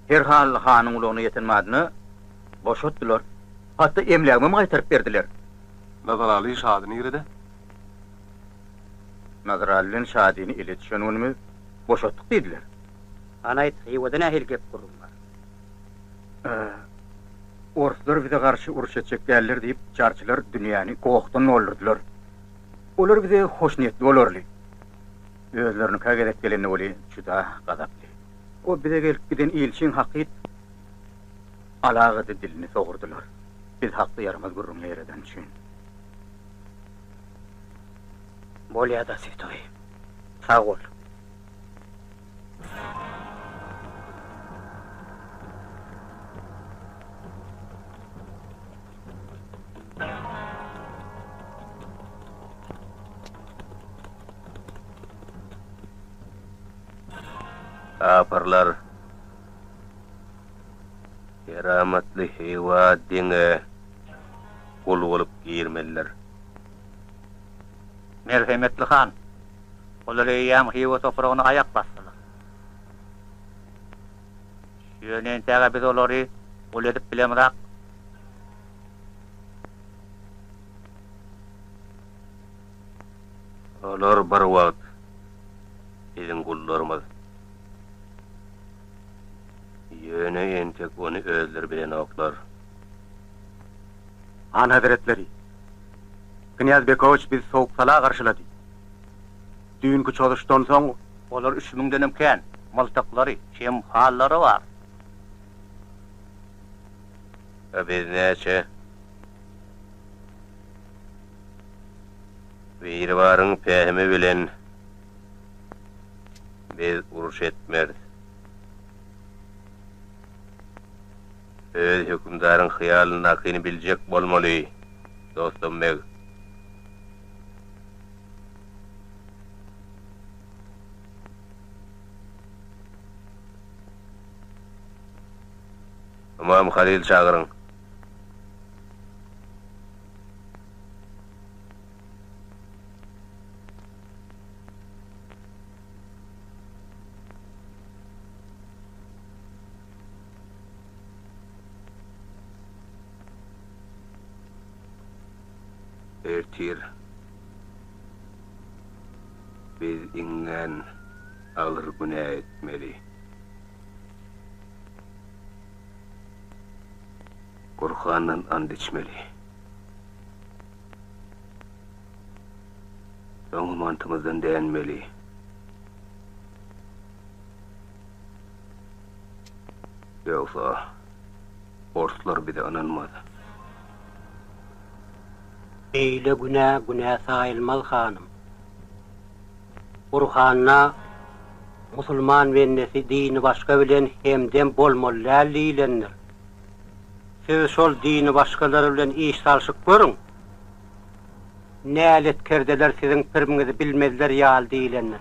Herhal hanyň gulagyna ýeten badyna boşatdylar. Hatda emlägimem gaýtaryp berdiler. Nazaraly Şady nirede? Nazaraly bilen Şadyny ele düşen günümiz boşatdyk diýdiler. Hany aýt, Hywada nähili gep-gürrüň bar? Orslar bize garşy uruş etjek däldir diýip, jarçylar dünýäni gohdan doldurdylar. Olar bize hoşniýetli bolarly. Özlerinikä gezek gelende weli juda gazaply. O bize gelip giden ilçiň hakyt alagady dilini sogurdylar. Biz hakda ýaramaz gürrüň ýaýradany üçin. Bolýa-da, Swetoý. Sag bol. Kapyrlar keramatly Hywa diňe gul bolup girmelidir. Merhemetli han, olar eýýäm Hywa topragyna aýak basdylar. Ýöne entäge biz olary gul edip bilemzak. Olar bir wagt biziň gullarymyz. Ýöne entek ony özleri bilenoklar. Han hezretleri, Knýaz Bekowiç bizi sowuk-sala garşylady. Düýnki çozuşdan soň. Olar üç müňdenem kän, myltyklary, şemhallary bar. A biz näçe? Biribaryň pähimi bilen biz uruş etmeris. Öz hökümdaryň hyýalyndakyny biljek bolmaly, dostum beg. Ymam Halyl çagyryň. Ertir biz iňňän. Agyr günä etmeli. Gurhandan ant içmeli. Soňam antymyzdan dänmeli. Ýogsa, orslar bize ynanmaz. Beýle günä günä saýylmaz, hanym. Gurhanda musulman bendesi dini başga bilen hemdem bolmaly däl diýlendir. Siz şol dini başgalar bilen iş salşyp görüň. Näletkerdeler siziň pirmiňizi bilmezler ýaly diýlendir.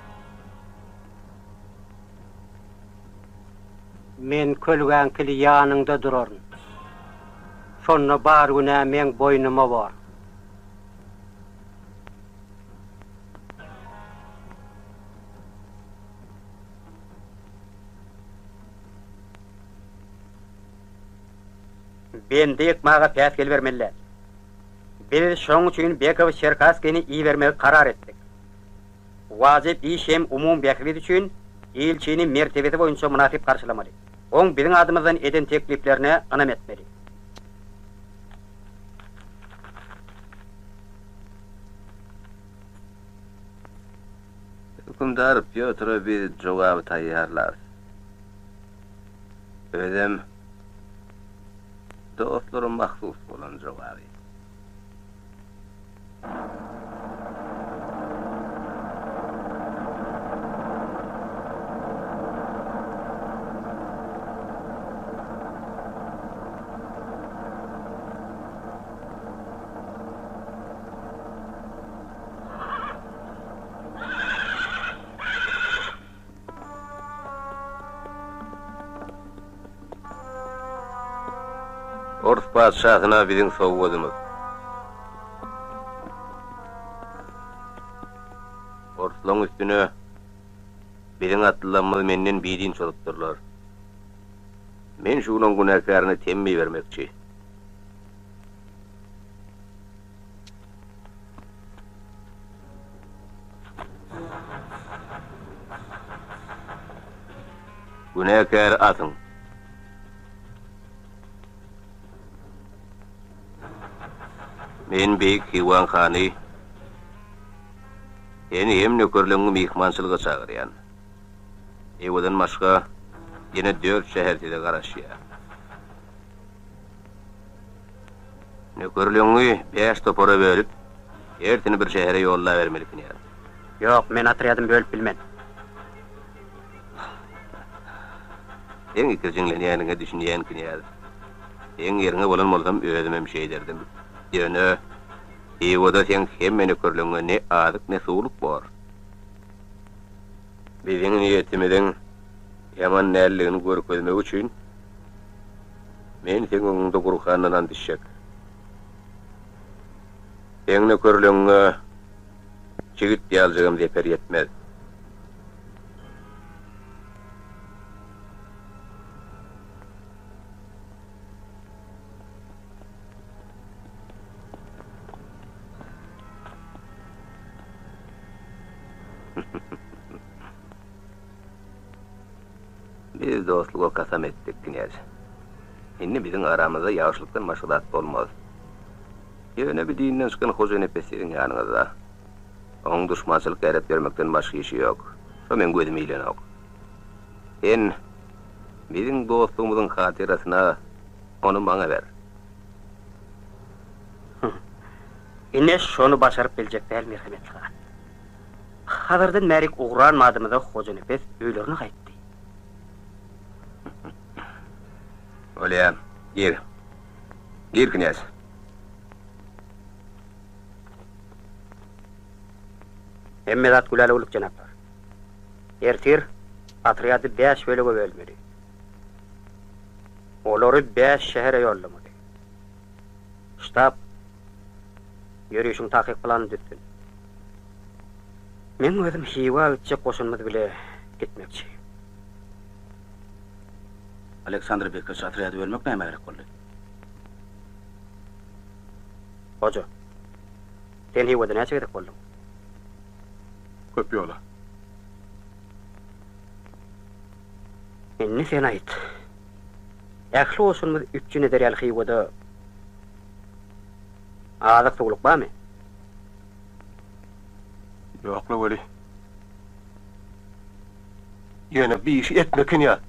Men kölgäňkili ýanyňda duraryn. Şonda bar günä meň boýnuma bor. Bendi ýykmaga päsgel bermeli däl. Biz şoň üçin Bekow Çerkasskini ibermegi karar etdik. Wajyp iş hem umumy bähbit üçin ilçini mertebesi boýunça mynasyp garşylamaly. Oň biziň adymyzdan eden tekliplerine ynam etmeli. Hökümdar Pýotra biz jogaby taýýarlarys. Özem dostlara mahsus bolan jogaby. Ors patyşasyna biziň sowgadymyz. Orslaň üstüne biziň atlylarymyz menden bidin çozupdyrlar. Men şunuň günäkärine temmi bermekçi. Günäkäri asyň. Men beýik Hywaň hany seni hem nökerleňňi myhmançylyga çagyrýan. Hywadan başga ýene dört şäher size garaşýar. Nökerleňňi bäş topara bölüp, hersini bir şähere ýollabermeli knýaz. Ýok, men otrýadymy bölüp bilmen. Seň ikirjiňlenýäniňe düşünýän, knýaz. Seň ýeriňe bolan bolsam, özümem şeýderdim. Ýöne, Hywada seň hemme nökerleňňe ne azyk, ne suwluk bor. Biziň niýetimiziň ýaman däldigini görkezmek üçin, men seň öňüňde Gurhandan ant içjek. Seň nökerleňňe çigit ýaljygam zeper ýetmez. Biz dostluga kasam etdik, knýaz. Indi biziň aramyzda ýagşylykdan başga zat bolmaz. Ýöne bir dinden çykan Hojanepes siziň ýanyňyzda. Oň duşmançylyk ýaýradyp ýörmekden başga işi ýok. Şo meň gözüme ilenok. Sen biziň dostlugymyzyň hatyrasyna ony maňa ber. Ine şony başaryp biljek däl merhemetli han. Hazardan bärik ugran badymyza Hojanepes öýlerine gaýtdy. Bolýa, gir. Gir, knýaz. Hemme zat gülälewlik, jenaplar. Ertir otrýady bäş bölege bölmeli. Olary bäş şähere ýollamaly. Ştab ýörişiň takyk planyny düzsün. Meň özüm Hywa gitjek goşunymyz bile gitmekçi. Aleksandr Bekowiç otrýady bölmek nämä gerek boldy? Hoja, sen Hywada näçe gezek bolduň? Köp ýola. Indi sen aýt. Ähli goşunymyzy üpjün eder ýaly Hywada azyk-suwluk barmy? Ýok-la weli. Ýöne bi işi etme knýaz.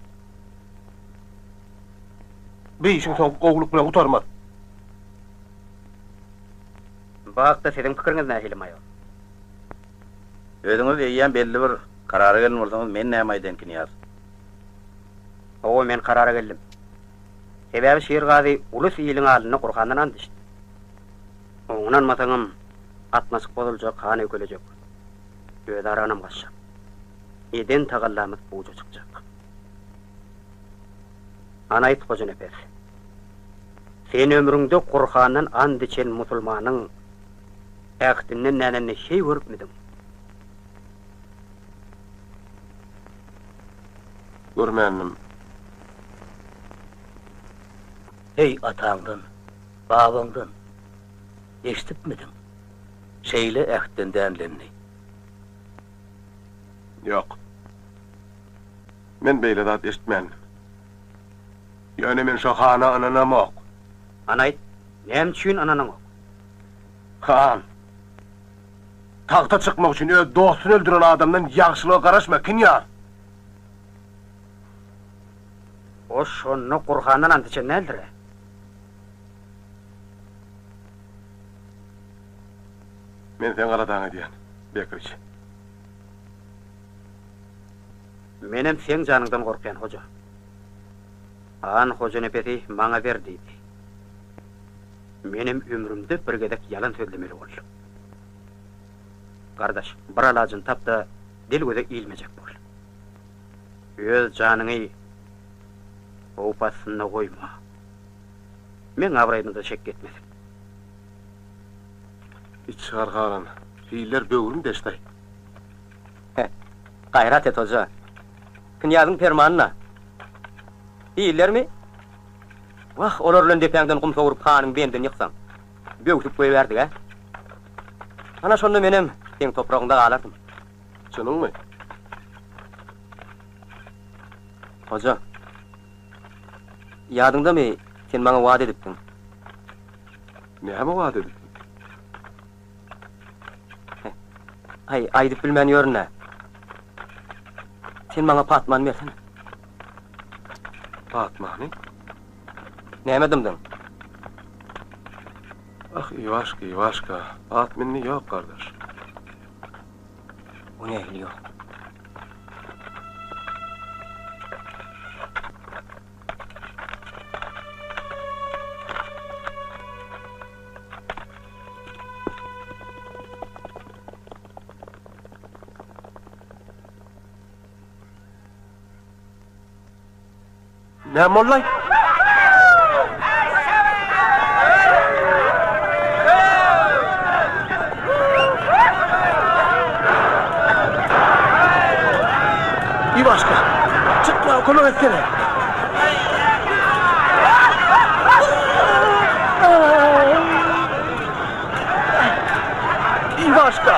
Bi işiň soňy gowulyk bilen gutarmaz. Bu hakda siziň pikiriňiz nähili, maýor? Özüňiz eýýäm belli bir karara gelen bolsaňyz, men näme aýdaýyn, knýaz? Hawa, men karara geldim. Sebäbi Şirgazy ulus iliň alnynda Gurhandan ant içdi. Oňa ynanmasaňam, gatnaşyk bozuljak, han öýkelejek. Özara ynam gaçjak. Eden tagallamyz puja çykjak. Hany aýt, Hojanepes. Sen ömrüňde Gurhandan ant içen musulmanyň ähtinden dänenini heý görüpmidiň? Görmändim. Heý, ataňdan, babaňdan eşidipmidiň şeýle ähtden dänilenini? Ýok. Men beýle zat eşitmändim. Ýöne men şo hana ynanamok. Hany aýt, näme üçin ynanaňok? Han, tagta çykmak üçin öz dostuny öldüren adamdan ýagşylyga garaşma, knýaz! O şonda Gurhandan ant içen däldir-ä? Men seň aladaňy edýän, Bekowiç. Menem seň janyňdan gorkýan, hoja. Han Hojanepesi maňa ber diýdi. Menem ömrümde bir gezek ýalan sözlemeli boldum. Gardaş, bir alajyny tap-da, dil-göze ilmejek bol. Öz janyňy howp astynda goýma. Meň abraýyma-da şek ýetmesin. Iç gargalan, piller böwrüni deşdi-aý. Heh, gaýrat et, hoja. Knýazyň permanyna. Pillermi? Wah, olar bilen depäňden gum sowrup hanyň bendini ýyksaň. Böwsüp goýbärdik-ä. Ana şonda menem seň topragyňda galardym. Çynyňmy? Hoja, ýadyňdamy, sen maňa wada edipdiň? Näme wada edipdim? Aý, aýdyp bilmän ýörün-ä. Sen maňa Patmany bersene. Patmany? Näme dymdyň? Ah, Iwaşka, Iwaşka, Patmindi ýok, gardaş. O nähili ýok? Näme boldy-aý? Iwaşka, çyk maňa kömek etsene. Iwaşka!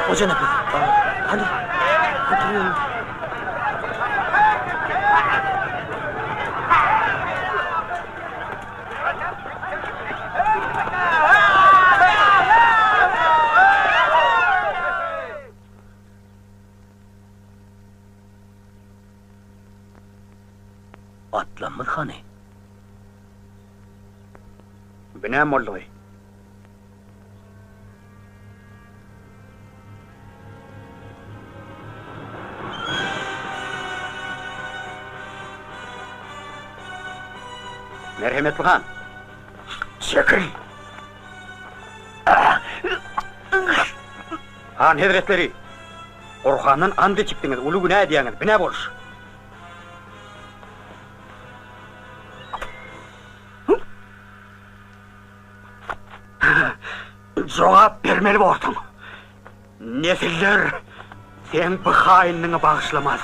Hojanepes, hany, otur ýöne. Atlamyz hany? Bu näme boldugy? Merhemetli han! Çekil! Han hezretleri! Gurhandan ant içipdiňiz, uly günä edýäňiz, bi nä boluş? jogap bermeli borsuň. Nesiller seň bu haýynlygyňy bagyşlamaz.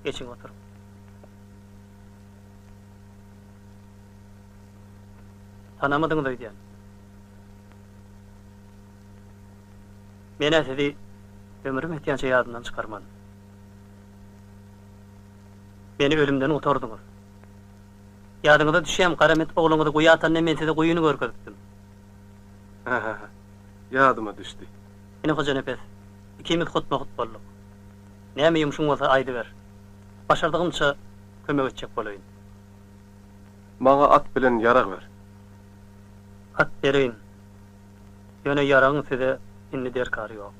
Geçiň oturyň. Tanamadyňyz öýdýän. Men-ä sizi ömrüm ýetýänçä ýadymdan çykarman. Meni ölümden gutardyňyz. Ýadyňyza düşýämi, Garamet ogluňyzy guýa atanda men size guýyny görkezipdim. Hä-hä-hä. Ýadyma düşdi. Ine, Hojanepes, ikimiz hutma-hut bolduk. Näme ýumşuň bolsa aýdyber. Başardygymça kömek etjek bolaýyn. Maňa at bilen ýarag ber. At bereýin. Ýöne ýaragyň size indi derkary ýok.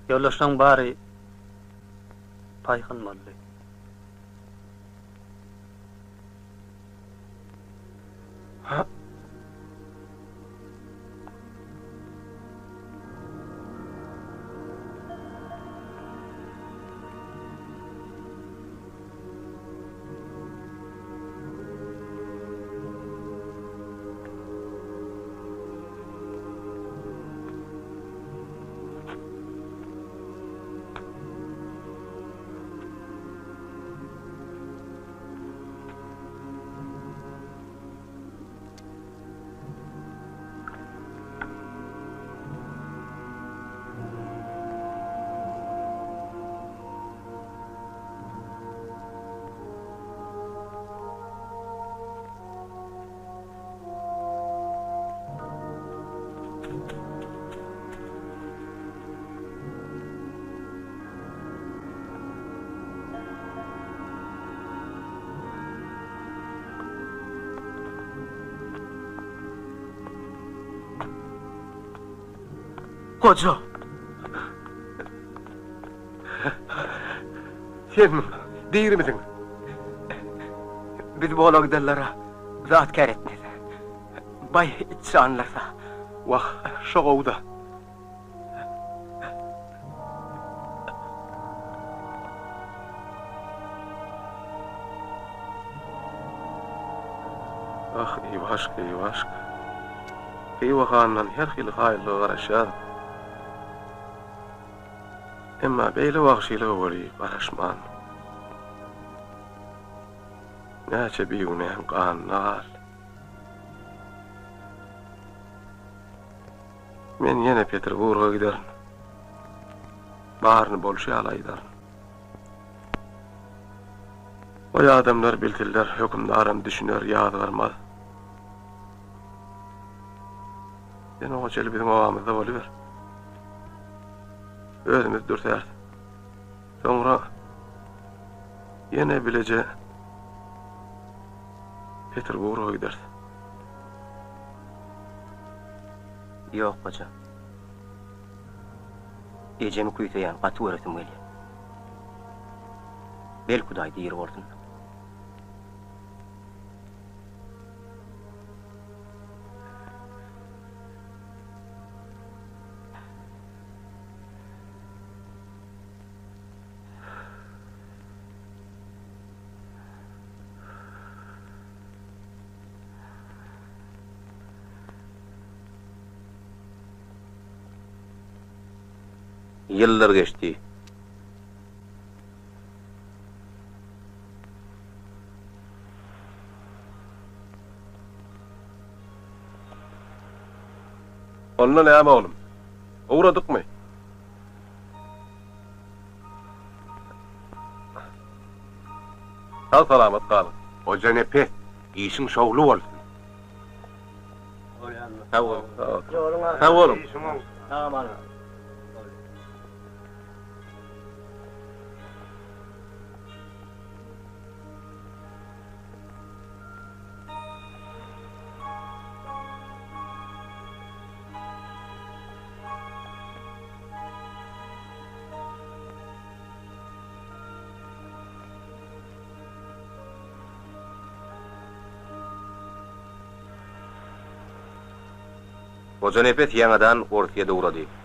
Ýoldaşlaň bary paýhyn boldy. Goja. Sen dirimidiň? Biz bolagdallara zat kär etmez. Baý içjanlar-da. Wah, şo gowy-da. Ah, Iwaşka, Iwaşka. Hywa hanyndan her hili haýyrlyga garaşýaryn. Emma beýle wagşylyga weli garaşman. Näçe bigünäň ganyna galdy. Men ýene Peterburga giderin. Baryny bolşy ýaly aýdaryn. Goý adamlar bilsinler, hökümdaram düşüner, ýazgarmaz. Sen oňa çenli biziň obamyzda boluber. Özümiz dürsäris. Soňra ýene bileje Peterburga gideris. Ýok, goja. Ejemi küýseýän, gaty göresim gelýär. Belki Hudaý diri bolsun. Ýyllar geçdi. Onda näme oglum? Ugradykmy? Sag-salamat galyň. Hojanepes, işiň şowly bolsun. Sag boluň. Sag boluň. Hojanepes ýaňadan Orsýede ugrady.